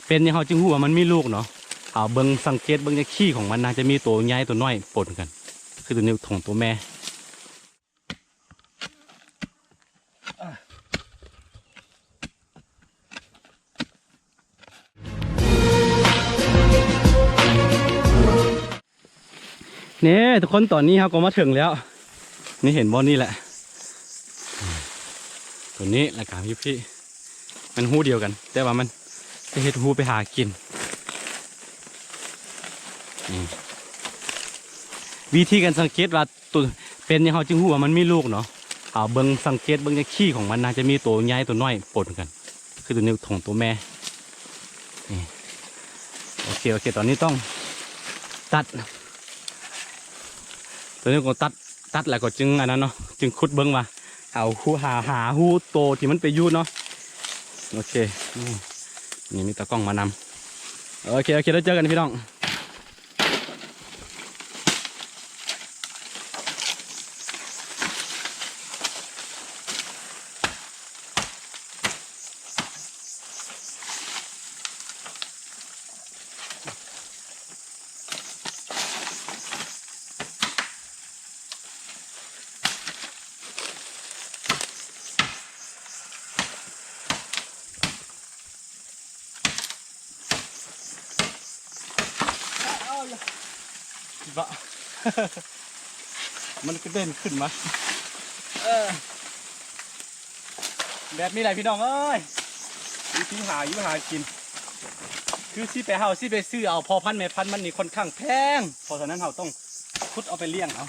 ປັນຫຍັງເຮົາຈຶ່ງຮູ້ວ່າມັນມີລູກເນາະ? ເຮົາເບິ່ງ ສັງເກດເບິ່ງຈາກຂີ້ຂອງມັນນະ ຈະມີໂຕໃຫຍ່ໂຕນ້ອຍປົນກັນ ຄືໂຕນີ້ຂອງໂຕແມ່. ນີ້ທຸກຄົນ ຕອນນີ້ເຮົາກໍມາເຖິງແລ້ວ. ນີ້ເຫັນບໍ່ ນີ້ແຫຼະ ຕົວນີ້ ແລ້ວກໍຢູ່ພີ້ ມັນຮູດຽວກັນ ແຕ່ວ່າມັນຈະເຮັດຮູໄປຫາກິນ. ນີ້ ວິທີການສັງເກດວ່າ ໂຕ ເປັນຫຍັງເຮົາຈຶ່ງຮູ້ວ່າມັນມີລູກເນາະ? ເຮົາເບິ່ງ ສັງເກດເບິ່ງຈາກຂີ້ຂອງມັນນະ ຈະມີໂຕໃຫຍ່ໂຕນ້ອຍປົນກັນ ຄືໂຕນີ້ຂອງໂຕແມ່. ນີ້ ໂອເຄ ໂອເຄ ຕອນນີ້ຕ້ອງຕັດ ຕອນນີ້ກໍຕັດ ຕັດແລ້ວກໍຈຶ່ງອັນນັ້ນເນາະ ຈຶ່ງຂຸດເບິ່ງວ່າ ເອົາຫາ ຫາຮູ້ໂຕທີ່ມັນໄປຢູ່ເນາະ. ໂອເຄ ນີ້ ນີ້ມີຕາກ້ອງມານຳ. ໂອເຄ ໂອເຄ ແລ້ວເຈີກັນພີ່ນ້ອງ. ເອົາລະ ບະ ມັນກະເດັນຂຶ້ນມາ ເອີ ແບບນີ້ແຫຼະພີ່ນ້ອງເອີຍ ວິທີຫາຢູ່ຫາກິນ ຄືຊິໄປ ເຮົາຊິໄປຊື້ເອົາພໍ່ພັນແມ່ພັນມັນນີ້ຄ່ອນຂ້າງແພງ ເພາະສະນັ້ນເຮົາຕ້ອງຂຸດເອົາໄປລ້ຽງເອົາ.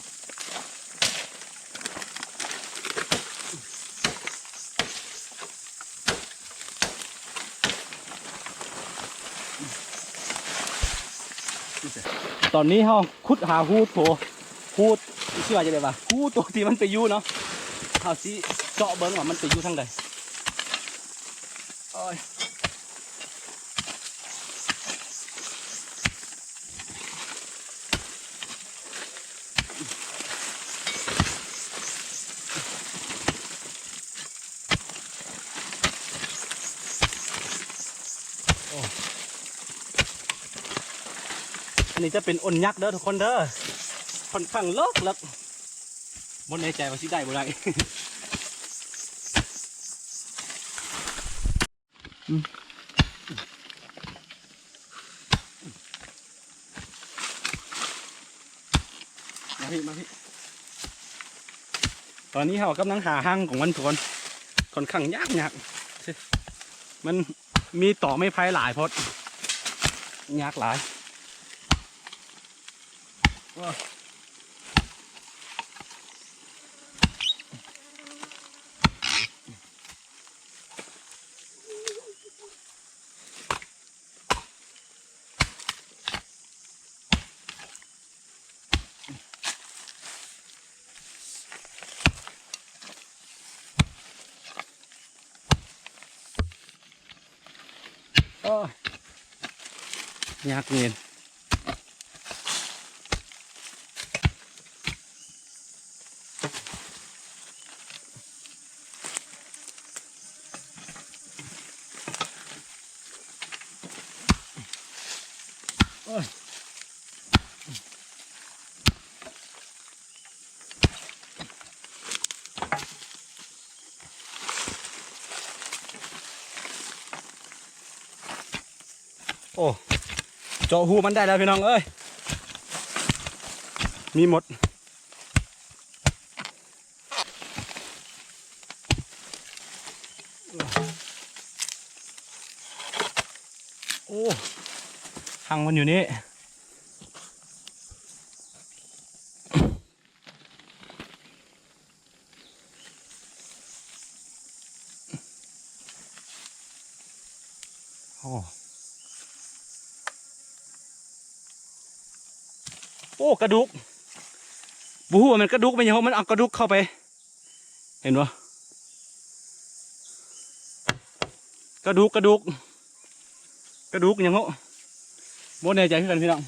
ຕອນນີ້ເຮົາຂຸດຫາຮູໂຕ ຮູ ຊິວ່າຈັ່ງໃດວະ ຮູໂຕທີ່ມັນໄປຢູ່ເນາະ ເຮົາຊິເຈາະເບິ່ງວ່າມັນໄປຢູ່ທາງໃດ. ໂອ້ຍ ໂອ້ ອັນນີ້ຈະເປັນອົ່ນຍັກເດີທຸກຄົນເດີ ຄ່ອນຂ້າງເລິກໆ ບໍ່ແນ່ໃຈວ່າຊິໄດ້ບໍ່ໄດ້. ອືມ ມາພີ້ ມາພີ້ ຕອນນີ້ເຮົາກຳລັງຫາຮັງຂອງມັນທຸກຄົນ ຄ່ອນຂ້າງຍາກໆ ມັນມີຕໍໄມ້ໄຜ່ຫຼາຍໂພດ ຍາກຫຼາຍ. ໂອ້ ຍາກເງິນ. ໂອ້ຍ ໂອ້ ເຈາະຮູມັນໄດ້ແລ້ວພີ່ນ້ອງເອີຍ ມີໝົດ. ໂອ້ ຮັງມັນຢູ່ນີ້. ໂອ້ ໂອ້ ກະດູກ ບໍ່ຮູ້ວ່າແມ່ນກະດູກແມ່ນຫຍັງ ເພາະມັນເອົາກະດູກເຂົ້າໄປ ເຫັນບໍ່? ກະດູກ ກະດູກ ກະດູກຫຍັງເນາະ ບໍ່ແນ່ໃຈຄືກັນພີ່ນ້ອງ.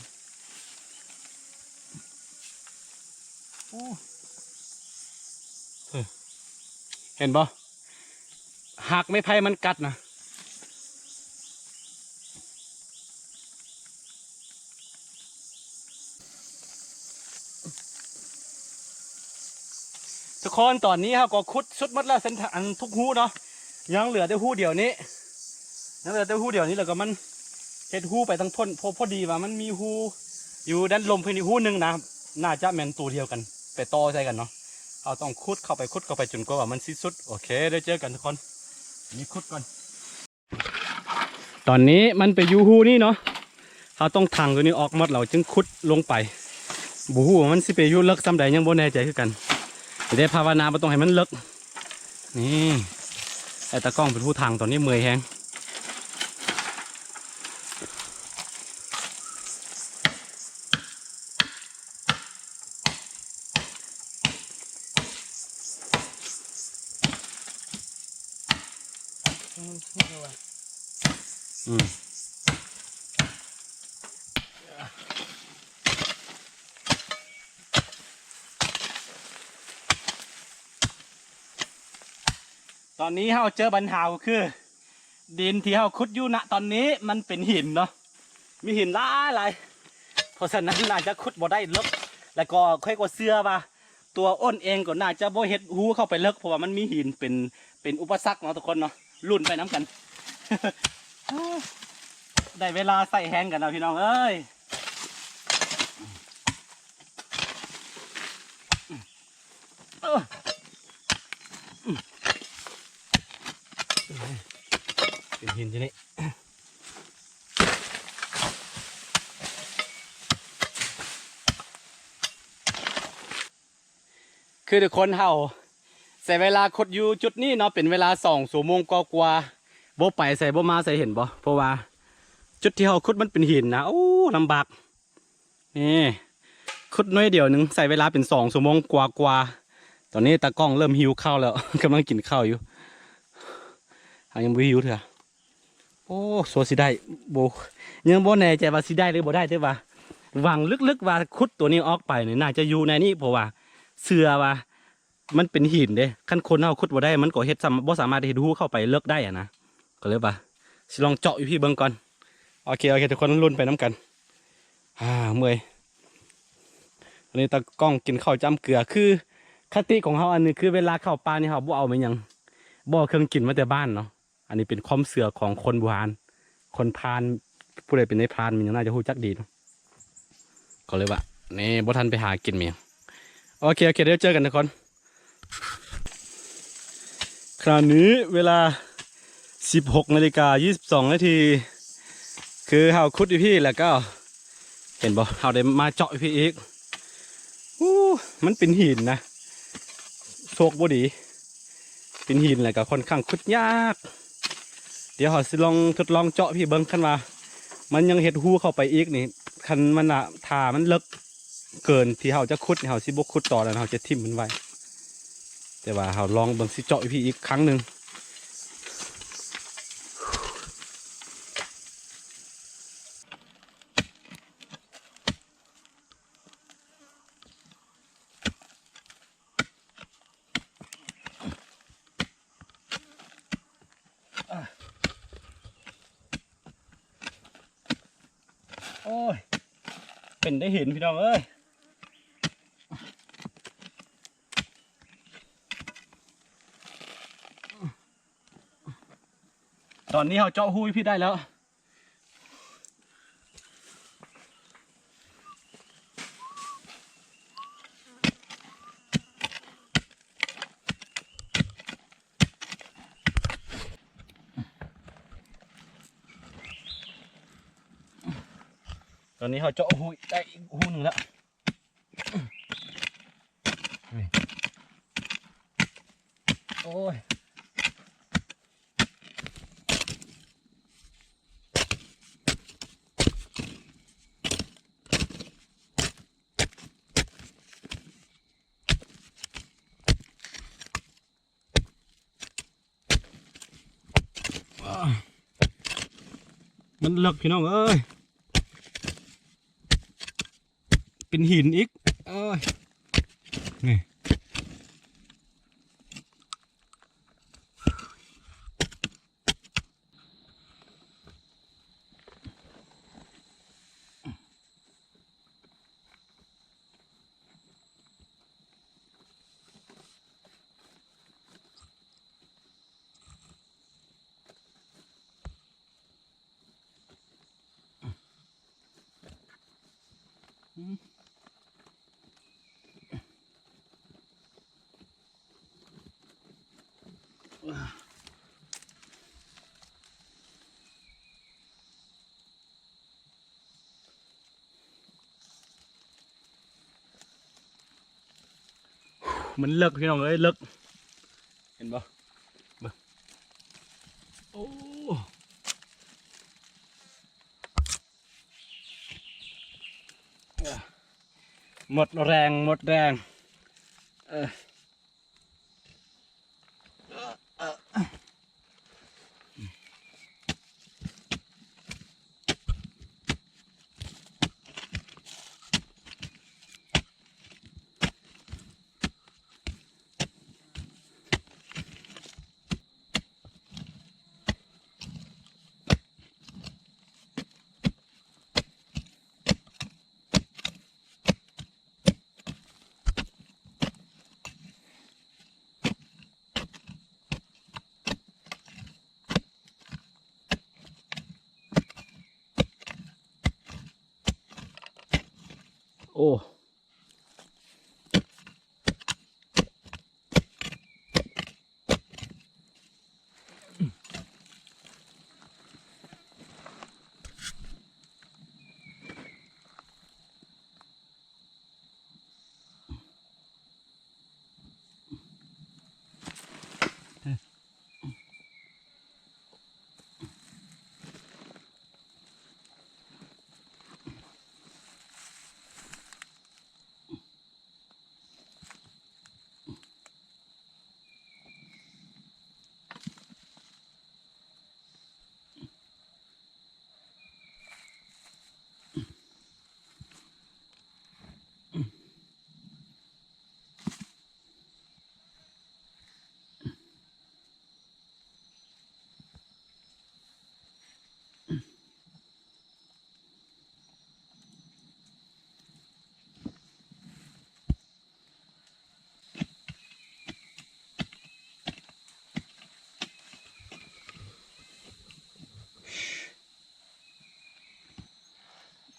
ໂອ້ ເອີ ເຫັນບໍ່? ຫາກໄມ້ໄຜ່ມັນກັດນະ. ທຸກຄົນ ຕອນນີ້ເຮົາກໍຂຸດສຸດໝົດແລ້ວ ເສັ້ນທາງ ອັນ ທຸກຮູເນາະ ຍັງເຫຼືອແຕ່ຮູດຽວນີ້ ຍັງເຫຼືອແຕ່ຮູດຽວນີ້ ແລ້ວກໍມັນເຮັດຮູໄປທາງພຸ້ນ ພໍ ພໍດີວ່າມັນມີຮູຢູ່ດ້ານລຸ່ມເພິ່ນອີກຮູໜຶ່ງນະ ໜ້າຈະແມ່ນໂຕດຽວກັນ ໄປຕໍ່ໃສ່ກັນເນາະ. ເຮົາຕ້ອງຂຸດເຂົ້າໄປ ຂຸດເຂົ້າໄປຈົນກວ່າວ່າມັນຊິສຸດ. ໂອເຄ ດຽວເຈີກັນທຸກຄົນ ນີ້ຂຸດກ່ອນ. ຕອນນີ້ມັນໄປຢູ່ຮູນີ້ເນາະ ເຮົາຕ້ອງຖັງຕົວນີ້ອອກໝົດ ແລ້ວຈຶ່ງຂຸດລົງໄປ. ບໍ່ຮູ້ວ່າມັນຊິໄປຢູ່ເລິກສ່ຳໃດ ຍັງບໍ່ແນ່ໃຈຄືກັນ ແຕ່ພາວະນາບໍ່ຕ້ອງໃຫ້ມັນເລິກ. ນີ້ ໄອ້ຕາກ້ອງເປັນຜູ້ຖັງ ຕອນນີ້ເມື່ອຍແຮງ. ອືມ ຕອນນີ້ເຮົາເຈີບັນຫາກໍຄື ດິນທີ່ເຮົາຂຸດຢູ່ນະຕອນນີ້ມັນເປັນຫີນເນາະ ມີຫີນຫຼາຍໆ ເພາະສະນັ້ນໜ້າຈະຂຸດບໍ່ໄດ້ເລິກ ແລ້ວກໍຂ້ອຍກໍເຊື່ອວ່າ ຕົວອ້ນເອງກໍໜ້າຈະບໍ່ເຮັດຮູເຂົ້າໄປເລິກ ເພາະວ່າມັນມີຫີນເປັນ ເປັນອຸປະສັກເນາະທຸກຄົນເນາະ. ລຸ້ນໄປນຳກັນ. ໄດ້ເວລາໃຊ້ແຮງກັນແລ້ວພີ່ນ້ອງເອີຍ. ເປັນຫີນຈັ່ງນີ້ ຄືທຸກຄົນເຮົາໃຊ້ເວລາຂຸດຢູ່ຈຸດນີ້ເນາະ ເປັນເວລາສອງຊົ່ວໂມງກວ່າໆ ບໍ່ໄປໃສບໍ່ມາໃສ ເຫັນບໍ່? ເພາະວ່າຈຸດທີ່ເຮົາຂຸດມັນເປັນຫີນນະ ໂອ້ ລຳບາກ. ນີ້ ຂຸດໜ້ອຍດຽວໜຶ່ງ ໃຊ້ເວລາເປັນສອງຊົ່ວໂມງກວ່າໆ. ຕອນນີ້ຕາກ້ອງເລີ່ມຫິວເຂົ້າແລ້ວ ກຳລັງກິນເຂົ້າຢູ່ ຫາກຍັງບໍ່ຫິວເທື່ອ. ໂອ້ ຊົ່ວຊິໄດ້ ບໍ່ ຍັງບໍ່ແນ່ໃຈວ່າຊິໄດ້ຫຼືບໍ່ໄດ້ ແຕ່ວ່າຫວັງເລິກໆວ່າຂຸດຕົວນີ້ອອກໄປນີ້ ໜ້າຈະຢູ່ໃນນີ້ ເພາະວ່າເຊື່ອວ່າ ມັນເປັນຫີນເດ້ ຄັນຄົນເຮົາຂຸດບໍ່ໄດ້ ມັນກໍເຮັດ ບໍ່ສາມາດເຮັດຮູເຂົ້າໄປເລິກໄດ້ຫັ້ນນະ. ກໍເລີຍວ່າຊິລອງເຈາະຢູ່ພີ້ເບິ່ງກ່ອນ. ໂອເຄ ໂອເຄ ທຸກຄົນ ລຸ້ນໄປນຳກັນ. ອາ ເມື່ອຍ. ຕອນນີ້ຕາກ້ອງກິນເຂົ້າຈ້ຳເກືອ ຄືຄະຕິຂອງເຮົາອັນນີ້ ຄືເວລາເຂົ້າປ່ານີ້ ເຮົາບໍ່ເອົາແມ່ນຫຍັງ ບໍ່ເອົາເຄື່ອງກິນມາແຕ່ບ້ານເນາະ. ອັນນີ້ເປັນຄວາມເຊື່ອຂອງຄົນບູຮານ ຄົນພານ ຜູ້ໃດເປັນນາຍພານມັນຍັງໜ້າຈະຮູ້ຈັກດີເນາະ. ກໍເລີຍວ່າ ນີ້ ບໍ່ທັນໄປຫາກິນແມ່ນຫຍັງ. ໂອເຄ ໂອເຄ ດຽວເຈີກັນທຸກຄົນ. ຂະນະນີ້ເວລາສິບຫົກນາລິກາຊາວສອງນາທີ ຄືເຮົາຂຸດຢູ່ພີ້ ແລ້ວກໍ ເຫັນບໍ່ ເຮົາໄດ້ມາເຈາະຢູ່ພີ້ອີກ. ໂອ້ ມັນເປັນຫີນນະ ໂຊກບໍ່ດີ ເປັນຫີນ ແລ້ວກໍຂ້ອນຂ້າງຂຸດຍາກ. ດຽວເຮົາຊິລອງທົດລອງເຈາະພີ້ເບິ່ງ ຄັນວ່າມັນຍັງເຮັດຮູເຂົ້າໄປອີກນີ້ ຄັນມັນນະ ຖ້າມັນເລິກເກີນທີ່ເຮົາຈະຂຸດນີ້ ເຮົາຊິບໍ່ຂຸດຕໍ່ແລ້ວ ເຮົາຈະຖິ້ມມັນໄວ້. ແຕ່ວ່າເຮົາລອງເບິ່ງ ຊິເຈາະຢູ່ພີ້ອີກຄັ້ງໜຶ່ງ. ໂອ້ຍ ເປັນໄດ້ເຫັນພີ່ນ້ອງເອີຍ. ຕອນນີ້ເຮົາເຈາະຮູຢູ່ພີ້ໄດ້ແລ້ວ. ຕອນນີ້ເຮົາເຈາະຮູໄດ້ອີກຮູໜຶ່ງແລ້ວ. ນີ້ ໂອ້ຍ ມັນເລິກພີ່ນ້ອງເອີຍ ເປັນຫີນອີກ ໂອ້ຍ ນີ້. ໂ ມັນເລິກພີ່ນ້ອງເອີຍ ເລິກ ເຫັນບໍ່ ເບິ່ງ ໂອ້ ໝົດແຮງ ໝົດແຮງ ເອີ. ໂອ້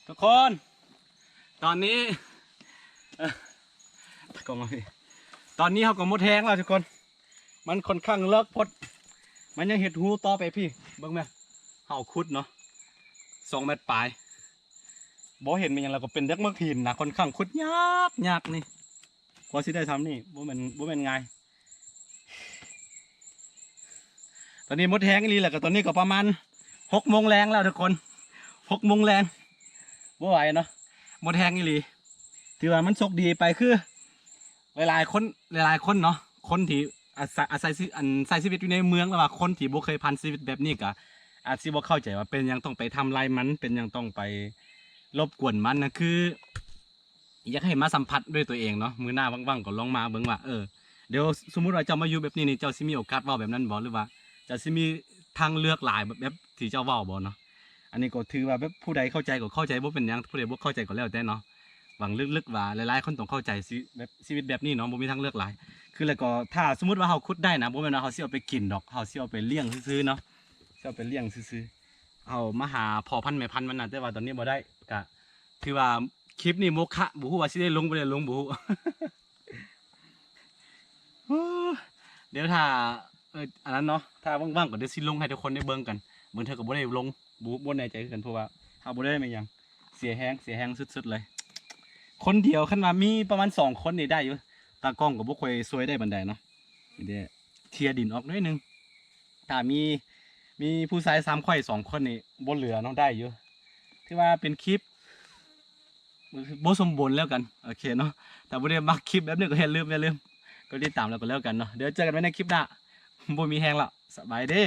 ທຸກຄົນ ຕອນນີ້ ເອີ ຕາກ້ອງມາພີ້ ຕອນນີ້ເຮົາກໍໝົດແຮງແລ້ວທຸກຄົນ ມັນຂ້ອນຂ້າງເລິກໂພດ ມັນຍັງເຮັດຮູຕໍ່ໄປພີ້ ເບິ່ງແມ ເຮົາຂຸດເນາະ ສອງແມັດປາຍ ບໍ່ເຫັນແມ່ນຫຍັງ ແລ້ວກໍເປັນແຕ່ເໝືອກຫີນນະ ຂ້ອນຂ້າງຂຸດຍາກ ຍາກນີ້ ກວ່າຊິໄດ້ຊ່ຳນີ້ ບໍ່ແມ່ນ ບໍ່ແມ່ນງ່າຍ ຕອນນີ້ໝົດແຮງອີ່ຫຼີແລ້ວ ກໍຕອນນີ້ກໍປະມານຫົກໂມງແລງແລ້ວທຸກຄົນ ຫົກໂມງແລງ ບໍ່ໄຫວເນາະ ໝົດແຮງອີ່ຫຼີ ຖືວ່າມັນໂຊກດີໄປ ຄື ຫຼາຍໆຄົນ ຫຼາຍໆຄົນເນາະ ຄົນທີ່ອາໄສ ອາໄສຊີ ອັນ ໃຊ້ຊີວິດຢູ່ໃນເມືອງ ຫຼືວ່າຄົນທີ່ບໍ່ເຄີຍຜ່ານຊີວິດແບບນີ້ ກໍອາດຊິບໍ່ເຂົ້າໃຈວ່າເປັນຫຍັງຕ້ອງໄປທຳລາຍມັນ ເປັນຫຍັງຕ້ອງໄປລົບກວນມັນນະ ຄື ຢາກໃຫ້ມາສຳຜັດດ້ວຍຕົວເອງເນາະ ມື້ໜ້າວ່າງໆກໍລອງມາເບິ່ງວ່າ ເອີ ດຽວສົມມຸດວ່າເຈົ້າມາຢູ່ແບບນີ້ນີ້ ເຈົ້າຊິມີໂອກາດເວົ້າແບບນັ້ນບໍ່ ຫຼືວ່າເຈົ້າຊິມີທາງເລືອກຫຼາຍແບບ ແບບທີ່ເຈົ້າເວົ້າບໍ່ເນາະ ອັນນີ້ກໍຖືວ່າແບບຜູ້ໃດເຂົ້າໃຈກໍເຂົ້າໃຈ ບໍ່ເປັນຫຍັງ ຜູ້ໃດບໍ່ເຂົ້າໃຈກໍແລ້ວແຕ່ເນາະ ຫວັງເລິກໆວ່າຫຼາຍໆຄົນຕ້ອງເຂົ້າໃຈຊີ ແບບຊີວິດແບບນີ້ເນາະ ບໍ່ມີທາງເລືອກຫຼາຍ ຄື ແລ້ວກໍຖ້າສົມມຸດວ່າເຮົາຂຸດໄດ້ນະ ບໍ່ແມ່ນວ່າເຮົາຊິເອົາໄປກິນດອກ ເຮົາຊິເອົາໄປລ້ຽງຊື່ໆເນາະ ຊິເອົາໄປລ້ຽງຊື່ໆ ເຮົາມາຫາພໍ່ພັນແມ່ພັນມັນນະ ແຕ່ວ່າຕອນນີ້ບໍ່ໄດ້ ກະ ຖືວ່າຄລິບນີ້ໂມຄະ ບໍ່ຮູ້ວ່າຊິໄດ້ລົງບໍ່ໄດ້ລົງ ບໍ່ຮູ້ ດຽວຖ້າ ເອີ ອັນນັ້ນເນາະ ຖ້າວ່າງໆກໍດຽວຊິລົງໃຫ້ທຸກຄົນໄດ້ເບິ່ງກັນ ບາງເທື່ອກໍບໍ່ໄດ້ລົງ ບໍ່ ບໍ່ແນ່ໃຈຄືກັນ ເພາະວ່າເຮົາບໍ່ໄດ້ແມ່ນຫຍັງ ເສຍແຮງ ເສຍແຮງສຸດໆເລີຍ ຄົນດຽວ ຄັນວ່າມີປະມານສອງຄົນນີ້ໄດ້ຢູ່ ຕາກ້ອງກໍບໍ່ຄ່ອຍຊ່ວຍໄດ້ປານໃດເນາະ ດຽວເຄລຍດິນອອກໜ້ອຍໜຶ່ງ ຖ້າມີ ມີຜູ້ຊາຍຊຳຂ້ອຍສອງຄົນນີ້ບໍ່ເຫຼືອເນາະ ໄດ້ຢູ່ ຖືວ່າເປັນຄລິບບໍ່ສົມບູນແລ້ວກັນ ໂອເຄເນາະ ຖ້າຜູ້ໃດມັກຄລິບແບບນີ້ກໍຢ່າລືມ ຢ່າລືມກົດຕິດຕາມແລ້ວກໍແລ້ວກັນເນາະ ດຽວເຈີກັນໃໝ່ໃນຄລິບໜ້າ ບໍ່ມີແຮງແລ້ວ ສະບາຍດີ.